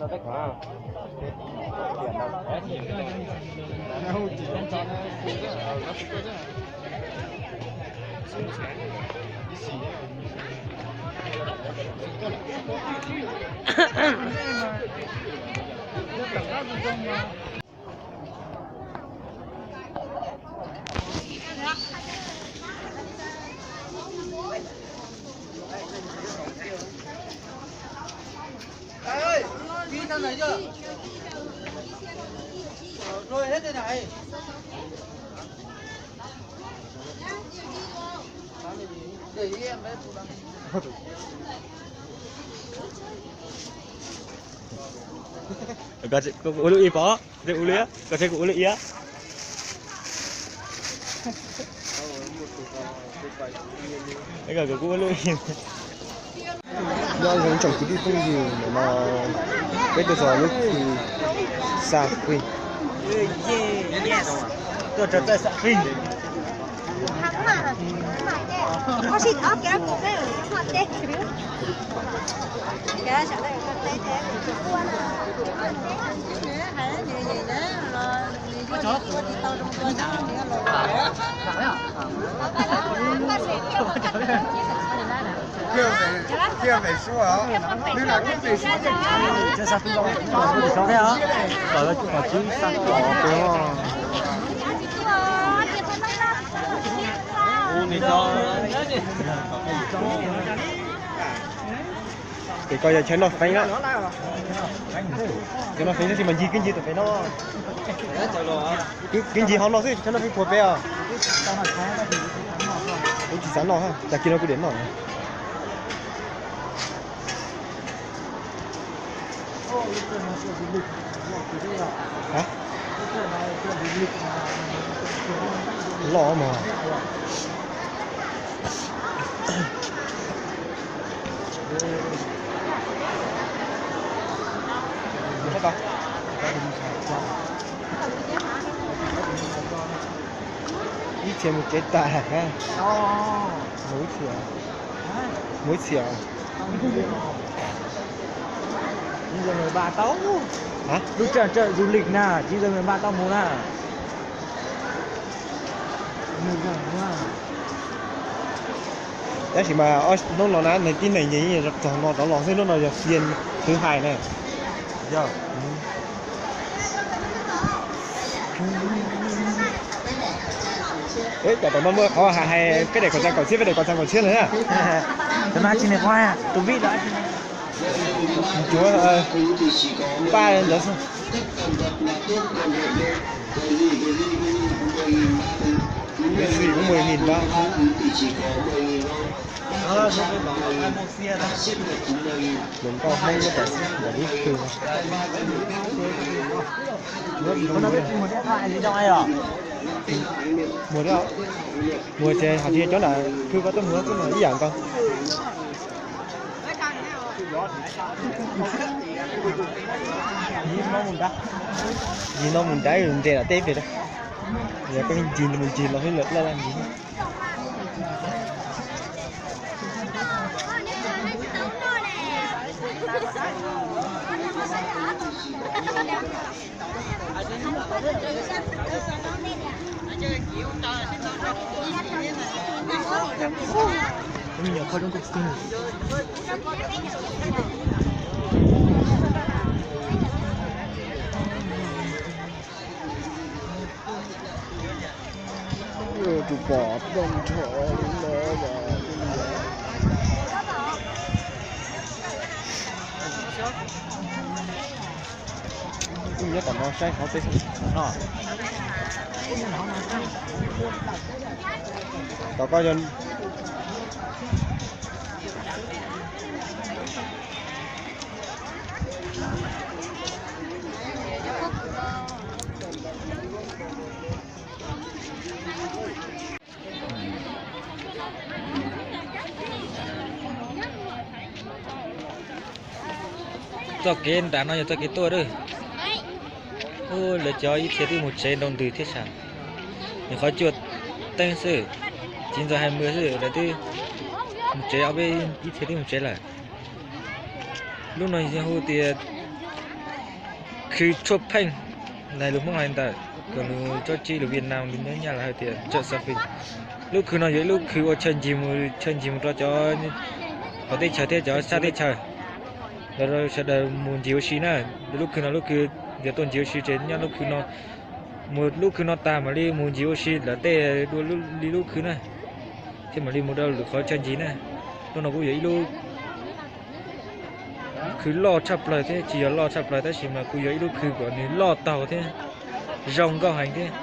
Kuv ua lub ib pov, kuv ua lub ib, koj saib kuv ua lub ib. Nyob zoo tsoom kwv tij phooj ywg, ntawm no peb tuaj txog lub kwj xa qij. Ces koj yog chaw noj feeb na. Chaw noj feeb tab sis mas ncig kwj ncig tom pem no. Kwj ncig hauv no xwb, chaw noj feeb puag pem os. Kuv tsis xav noj, cas kiag no kuv diam noj. Loj mog. Ib txhia mus kev tas, mus ib txhia, mus ib txhia. Hả? Lub tsam tsam du lịch na, chín giờ mười ba tao mus na. Tab sis mas hnub no na, neeg tib neeg yeej rov no rov los xwb, hnub no yog xyoo thứ hai na. Yog. Eb, cas tom no muaj qhov hais peb daim kaum xya kaum tsib, peb daim kaum xya kaum tsib lawm na. Tom no tsis nws qhov tus vij los. Cuav, paj ntawd xwb. Mười nghìn đó. Lub nkauj Hmoob nyob tom ntawm lub twg no. Mus, mus ces hais tias cov nram khw koj tuaj mus, tuaj mus ib yam nkaus. Ncig no mus nrad, ncig no mus nrad, nres nram teb pem. Yog koj ncig mus ncig los laj laj ncig. Tus pom toj nrho li no. Nyob tom no saib qhov peb no. Tom koj yog Txoj kev nram no yog txoj kev tuaj lawm. Lawv cov ib txhia twb mus tsev nrau ntws thiab sas. Nyuam qhuav cuaj teeb xwb, chín giờ hai mươi xwb lawv twb mus tsev, ob peb ib txhia twb mus tsev lawm. Lub no hu tias Khw tshuaj pheej, nais lus Hmoob hais ntawm, kom nws tsob tsib lus Vietnam, lus Nyab Laj hais tias chợ Sa Phim. Lub khw no yog ib lub khw ua chaw ncig mus, chaw ncig mus rau cov hauv teb chaws thiab cov sab teb chaws, los rau sawv daws mus ncig ua si na. Lub khw no lub khw, yog tuaj ncig ua si ces nyob lub khw no, mus lub khw no tag mam li mus ncig ua si lawm tej dua li lub khw na, thiab mam li mus rau lwm qhov chaw ncig na. Lub no kuj yog ib lub khw loj tshaj plaws thiab, tsis yog loj tshaj plaws tab sis mas kuj yog ib lub khw kom nws loj taug thiab zoo nkauj heev thiab.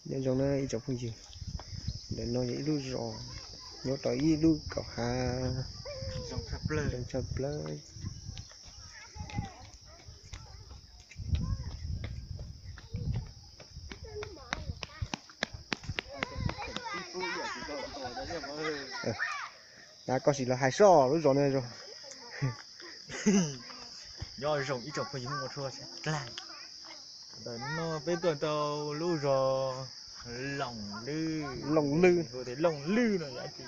Nyob zoo na ib tsoom phooj ywg, ntawm no yog ib lub zos nyob rau ib lub kaum hav zoo tshaj plaws. Koj sim los hais soj lub zos no zoo. Nyob zoo ib tsoom phooj ywg Hmoob ua tshua sab dlawg. Ntawm no peb tuaj tau lub zos Loos Lwj. Loos Lwj. Hu tias Loos Lwj no yog dab tsi?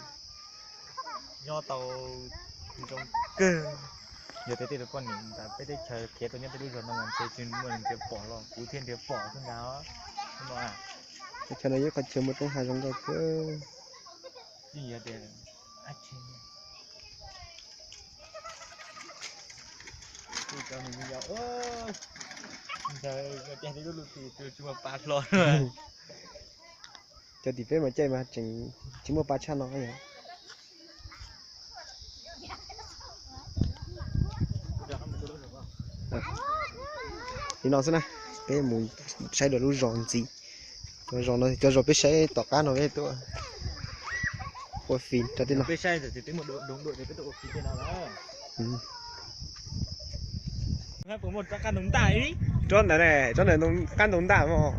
Nyob tau zoo kawg. Yog tias tej tus poj niam ntawm peb teb chaws khiav tuaj nyob tej lub zos no mas ntshe tsis muaj neeg nrhiav pom los kuv thiaj nrhiav pom xwb ntag. Teb chaws no yog qhov chaw muaj roob hav zoo nkauj kawg. Yeej yog tias Ntawd cov tim peb mas caij mas tseem tsis muaj pa tshaj no yog. Li no xwb na, peb mus saib dua lub zos ntxiv. Cov zos no, cov zos peb saib tom qab no peb tuaj ua fim rau tej no. Tsob ntawd ne, tsob ntawd qab ntoo ntaj mog.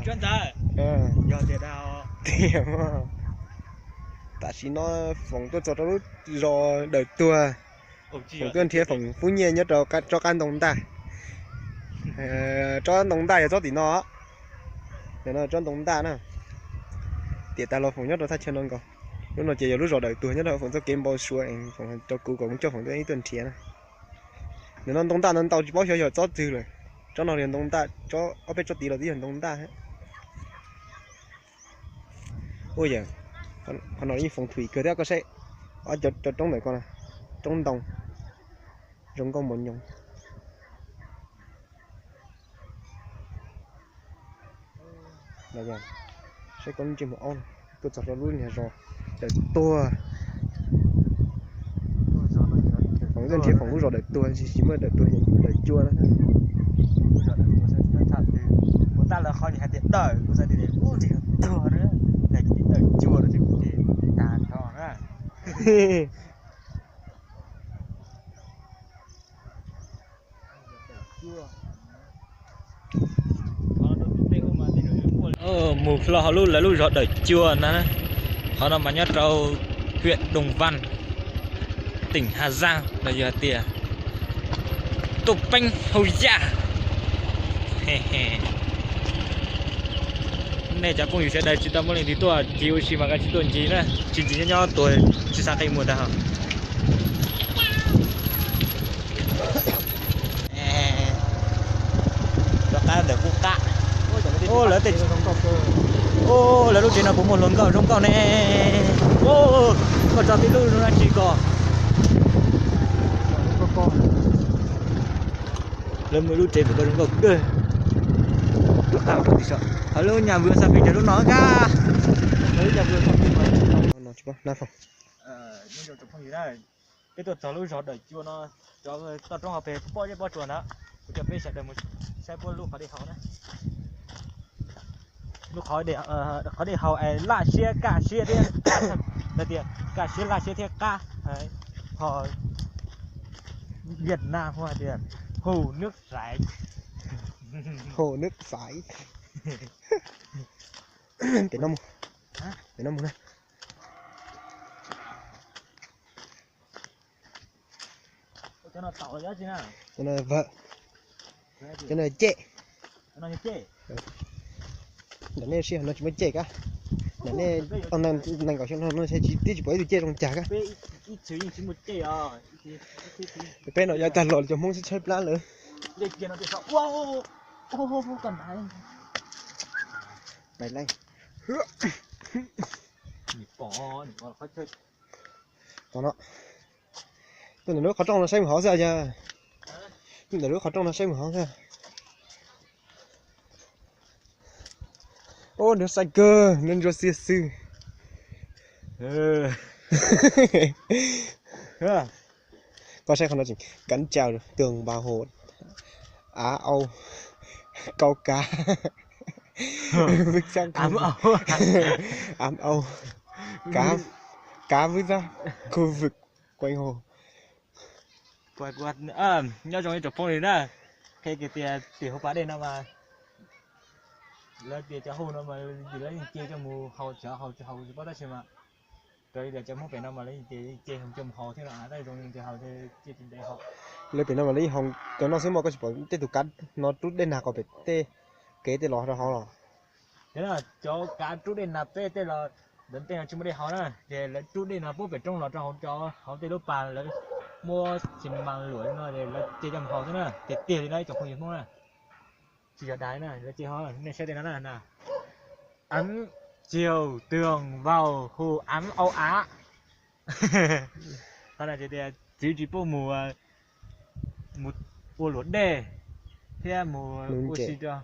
Tiag mog. Tam sim no Foom tuaj txog rau lub zos Dawm Tuag. Foom tuaj nrhiav Foom Fub Nyiaj nyob rau tsob qab ntoo ntaj. Tsob ntoo ntaj yog tsob tim no. Ntawm no tsob ntoo ntaj na. Tiam tas los Foom nyob rau thaj chaw no nkaus. Lub no ces yog lub zos Dawm Tuag nyob rau Foom txoj kev npau suav, Foom rau kuv kom kuv coj Foom tuaj ib tuaj nrhiav na. Ntawm no ntoo ntaj no ntau tsis paub xyov yog tsob twg lawm. Tsob no yog ntoo ntaj, tsob ob peb tsob tid los twb yog ntoo ntaj thiab. Ua yawm, qhov no yeej foom thum kawg thiab koj saib, ob cov roob ntawm ko, roob ntoo zoo nkauj mos nyoos. Saib koj lub ntsej muag aub, tuaj txog rau lub niag zos Dawm Tuag. Foom tuaj nrhiav Foom lub zos Dawm Tuag tab sis muaj Dawm Tuag, Dawm Cua na. Ua ntej lawv qhov hais tias Dawm, kuv xav tias ub, ntshe yog Tuag na, ntshe Dawm Cua no ces kuv ces tag nrho na. Mus hlo hauv lub, lawv lub zos Dawm Cua na. Qhov no mas nyob rau huyện Đồng Văn, tỉnh Hà Giang los yog hais tias Tuj Peeb Hauj Yaj. Nej cov phooj ywg sawv daws tsis tau muaj leej twg tuaj ncig ua si mas kav tsij tuaj ncig na, tsis ncig nyob nyob tuag tsis xav qi mus ntag. Rov qab ntawm kuj qab. Lawv tej, lawv lub tsev no puas muaj hluas nkauj zoo nkauj ne? Koj tso tib lub zoo dab tsi ko. Lawv muaj lub tsev puas zoo nkauj kawg. Rov qab rau tim so, hauv lub nyaj vwm Sa Phim ces lub no kab. Peb tuaj txog lub zos Dawm Cua no, cov toj roob hauv pes pob zeb pob tsuas ntawd, kuv coj peb sawv daws mus saib puab lub qhov dej haus na. Lub qhov dej haus es laj siab kaj siab thiab, tias kaj siab laj siab thiab qab. Ho Việt Nam hais tias hồ nước sảy. Hồ nước sảy. Pem no mus, pem no mus na. Cov no vawm, cov no cem. Ntawm nej sij hawm no tsis muaj cej kab. Ntawm nej nees nkaum xyoo no no tsis, twb tsis pom ib tug cej zoo cas kab. Peb no yav tag los cov Hmoob sib tshaib plab lawm. Tom no, tuaj ntawm lub qhov rooj no saib mus hauv xwb yog. Tuaj ntawm lub qhov rooj no saib mus hauv xwb. Ub, nws xav kawg, nws ntsuab xiab xwb. Koj saib qhov no tseem cắn chào tường vào hồ Á Âu câu cá với các ám Âu cá, cá với các khu vực quanh hồ. Nyob zoo ib tsoom phooj ywg na, qhia kiag tias tim hauv pas dej no mas lawv tias cov hau no mas lawv yeej ce coj mus haus, cov haus tsis haus tsis paub tab sis mas raws li tias cov Hmoob pem no mas lawv yeej ce coj mus haus thiab no, tab zoo li tias haus ces tsis ntev haus. Lawv pem no mas lawv yeej haus cov no xwb mas koj tsis pom tej tus kav no rub dej nag qhov pem tej kev tej los rau hauv los. Cov kav rub dej nag pem tej los, ntawd tej no tsis muaj dej haus na, ces lawv rub dej no puag pem roob los rau hauv, hauv tej lub pas lawv muab xi mas luam no es lawv ce coj mus haus xwb na, tiag tiag li no ib tsoom phooj ywg Hmoob na. Tsis yog dag na, lawv ce haus, nej saib tej no na. Ám chiều tường vào hồ Ám Âu Á. Qhov no ces tias txiv tsis pub mus, mus ua luam dej thiab mus ua si rau,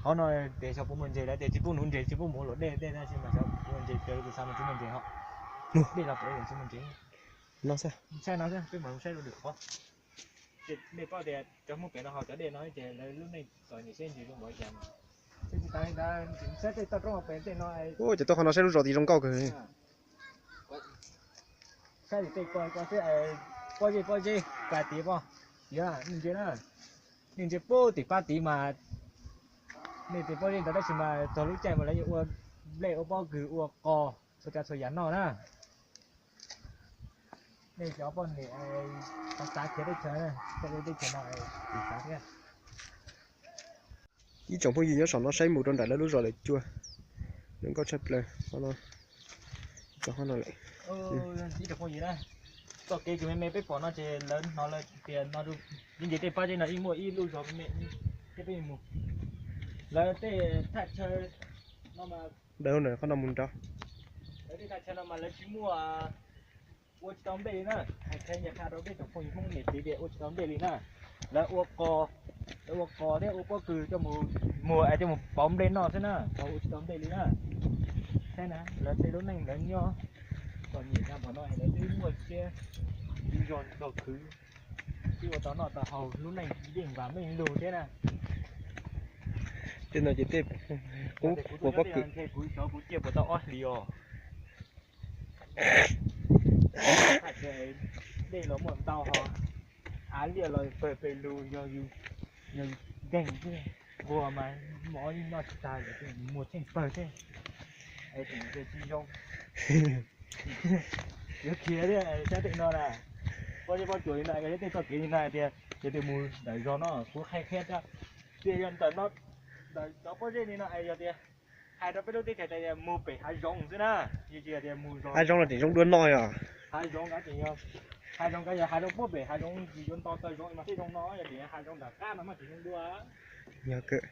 qhov no tias xyov puas muaj ntses, lawv tias tsis pub nuv ntses, tsis pub mus ua luam dej tej tab sis mas xyov puas muaj ntses, raws li kuv xav mas tsis muaj ntses hos. Dej los pem tsis muaj ntses. No xwb, saib no xwb, peb mam saib rau lwm qhov. Ces nej paub tias cov Hmoob pem no haus cov dej no ces lawv lub neej txom nyem siab ntsws zoo npaum li cas. Tsis tas li ntawd, saib tej toj roob hauv pes tej no. Ua cas tuaj qhov no saib lub zos tid zoo nkauj kawg. Saib tej ko ko xwb, pob zeb pob zeb ka tid pob, tiav nej ntsia na, nej ntsia puag tim pab tid mas nej tej pob zeb ntawd tab sis mas txog lub caij mas lawv yuav ua nplej ua pob kws ua qos txhua tsav txhua yam noj na. Nej cov poj niam xav khiav teb chaws, teb chaws no xav thiab. Ib tsoom phooj ywg nyob saum no saib mus rau nram lawv lub zos lawm cua, zoo nkauj tshaj plaws. Ib tsoom phooj ywg na, txoj kev kws me me peb pom no ces lawv hnov lawv tias no, yeej nce tej pab zeb no ib muaj ib lub zos me me thiab peb mus. Lawv tej thaj chaw no mas, qhov no mus nrad, lawv tej thaj chaw no mas lawv tsis muaj ua tsis tau nplej li na. Hais qhia ncaj qha rau peb tsoom phooj ywg Hmoob niam txiv tias ua tsis tau nplej li na. Lawv ua qos, lawv ua qos thiab ua pob kws coj mus muag es coj mus pauv nplej noj xwb na, tsis ua tsis tau nplej li na. Saib na, lawv tej lub neej lawv nyob txom nyem tag npaum no es lawv twb muaj siab zog nrog khwv, twb ua tau noj tau haus, lub neej yeej vam meej lug thiab na. Tej no ces tej qub ua pob kws, kuv xyov kuv ciaj puas tau ob hlis os. Dej los muaj ntau ho, av liaj los pawg pes lug, yog yus nkeeg xwb, nquag mas mov yeej noj tsis tag, muag tsheej pawg thiab. Es tseem tsis zoo. Yuav khiav thiab, saib tej no na, pob zeb pob tsuas li no, yog tej txoj kev li no tias yog tias mus ntawm zos no kuv qhia qhia rau, tias yog ntawm no, ntawm cov pob zeb li no es yog tias hais rau peb lub teb chaws tias mus pem hav zoov xwb na, yog tias mus hav zoov los tseem zoo dua noj yog. Hav zoov kav tseem yog, hav zoov kav yog hav zoov puag pem hav zoov tsis yuav nto taw zoov mas thiaj zoo no, yog tias hav zoov nram qab no mas tsis zoo dua. Yog kawg.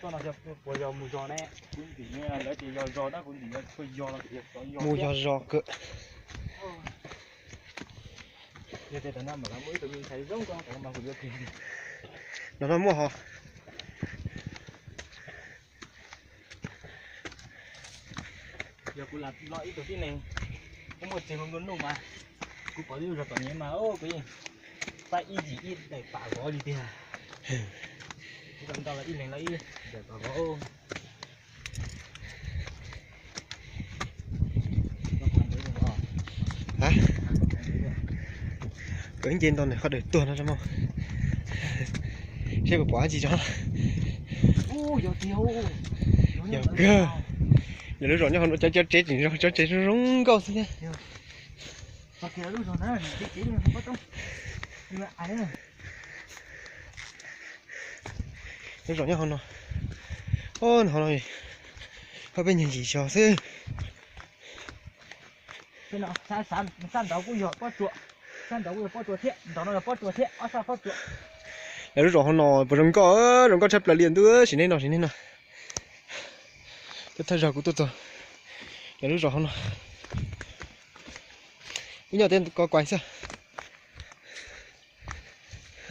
Txoj no puas yog mus zos ne? Kuv ntim lawv tias yog zos tab kuv ntim yog txhua yog los tias xyov yog. Mus yog zos kawg. Yog tias tam no mam muaj ib tug me ntxhais zoo nkauj tam no mas kuv yuav kiag. No no muaj ho. Yog kuv los ib tug tib neeg, kuv muaj txiag nplua nuj mas, kuv pom lub zos txom nyem mas kuv yeej faib ib yim ib daim pam vov li tiag. Kuv tau ntau los ib leeg los ib daim pam vov. Kawg nce nto nws qhov dawm tuag no mog. Seb puas pom dab tsi tso. Yog kawg. Nws lub zos nyob hauv no, cov tsev tseem zoo, cov tsev zoo zoo nkauj xwb thiab. Txog kiag lub zos na, ces lub zos pob roob. Ais na. Lub zos nyob hauv no. Ob, hauv no, hauv peb nyuag ntsis zog xwb. Sab nraud kuj yog pob tsuas, sab nraud kuj yog pob tsuas thiab, nraud no yog pob tsuas thiab, ob sab pob tsuas. Lawv lub zos hauv no puas zoo nkauj, zoo nkauj tshaj plaws li ntuj, sim neej no, sim neej no. Peb thawj zaug kuv tuaj txog, lawv lub zos hauv no. Wb nyob tej ko kuaib xwb.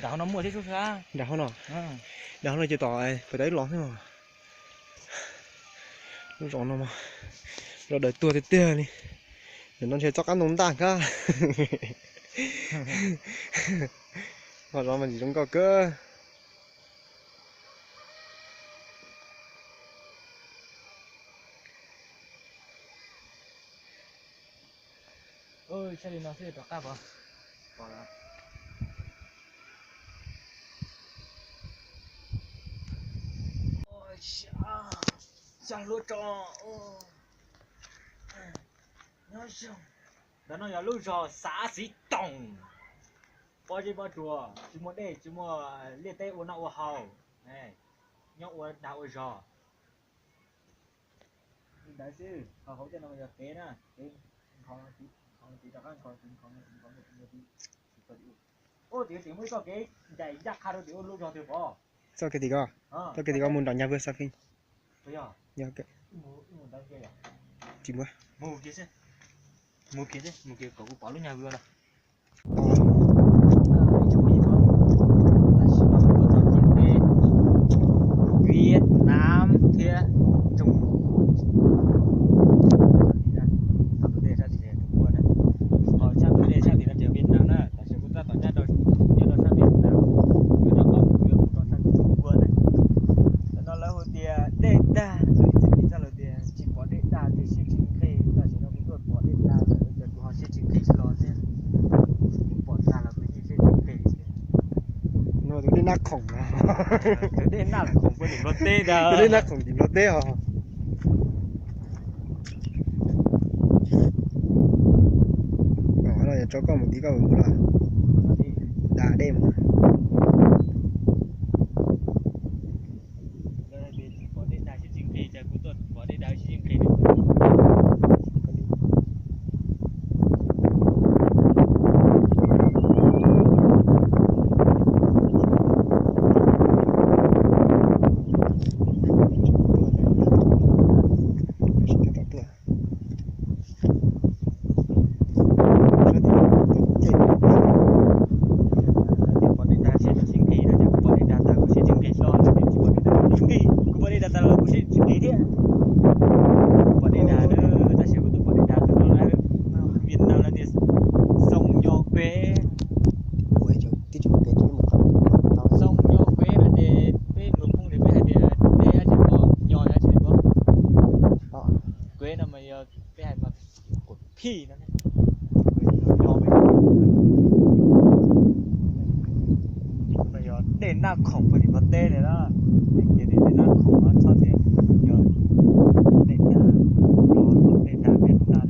Nram hauv no muaj thiab, nram hauv no, nram hauv no ces tom pem tau ib los xwb. Lub zos no mas, zos daws tuag tiag tiag li. Nim no ntshe txoj qab ntoo ntaj kab. Ho zos mas zoo nkauj kawg. Saib li no xwb rov qab pom. Xya hlua tso. Nyob zoo. Ntawm no yog lub zos Xav Xiv Toom. Pob zeb pob tsuas, tsis muaj dej tsis muaj liaj teb ua noj ua haus, nyob ua dag ua zog. Li ntawd xwb, ho hauv tej no yog kev na, kev nkhaus no tid, nkhaus no tid rov qab nkhaus no tid, nkhaus no tid, nkhaus no tid, nkhaus no tid. Ua tim tseem muaj ib txoj kev ncaim ncaj qha rau tim ua lub zog twg pom. Txoj kev tim ko, txoj kev tim ko mus nram nyag vwj Xab Feej. Yog, tsis muaj. Mus kiag xwb, mus kiag kom kuv pom lub nyag vwj no. Tam sim no kuv tuaj txog ciam teb Vietnam thiab Trung Quốc. Txog tus dej sab tim Trung Quốc na, ho sab tus dej sab tim no ces Vietnam na, tab sis kuv tab tom nyob rau sab Vietnam, yuav rov qab mus yuav mus rau sab Trung Quốc na. Tam no lawv hu tias dej dag, lawv ib txwm piv txoj lus tias tsis pom dej dag ces siab tsis nqig, tam sim no kuv tuaj pom dej dag lawm ces kuv ho siab tsis nqig los thiab. Kuv pom dag los kuv yeej siab tsis nqig. No tus dej Naj Khoom no. Tus dej Naj Khoom puag tim Nplog teb ntag. Tus dej Naj Khoom tim Nplog teb os. Os, no yog tso koj mus tid koj mus mus los. Da dej mus. Pom dej dag siab tsis nqig no ces kuv pom dej dag tag kuv siab tsis nqig hlo no ces tsis pom dej dag tsis nqig, kuv pom dej dag tag los kuv siab tsis nqig thiab. Kuv pom dej dag na, tab sis kuv twb pom dej dag tag no lawm. Vietnam lawv tias Sông Nho Quế. Sông Nho Quế no ces peb mluv Hmoob ces peb hais tias dej dab tsi pom, nho dab tsi pom. Quế no mas yog peb hais mas quế phij no. Yog dej Naj Khoom puag tim Nplog teb li na. Dej kiag dej Naj Khoom no txhob tias yog dej dag, dej dag peb dag.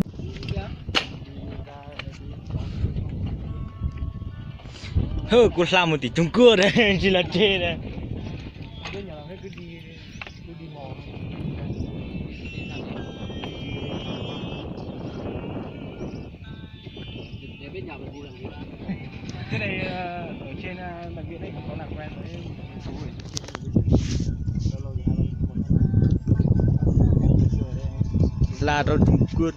Hwb, kuv hla mus tim Trung Quốc na, tsis los tseg na. Hla rau Trung Quốc.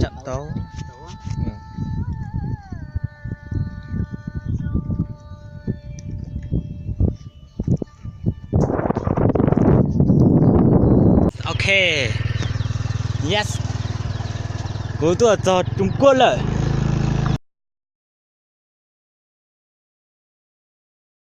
Chạm tấu. Ok. Yes. Kuv tuaj txog Trung Quốc lawm.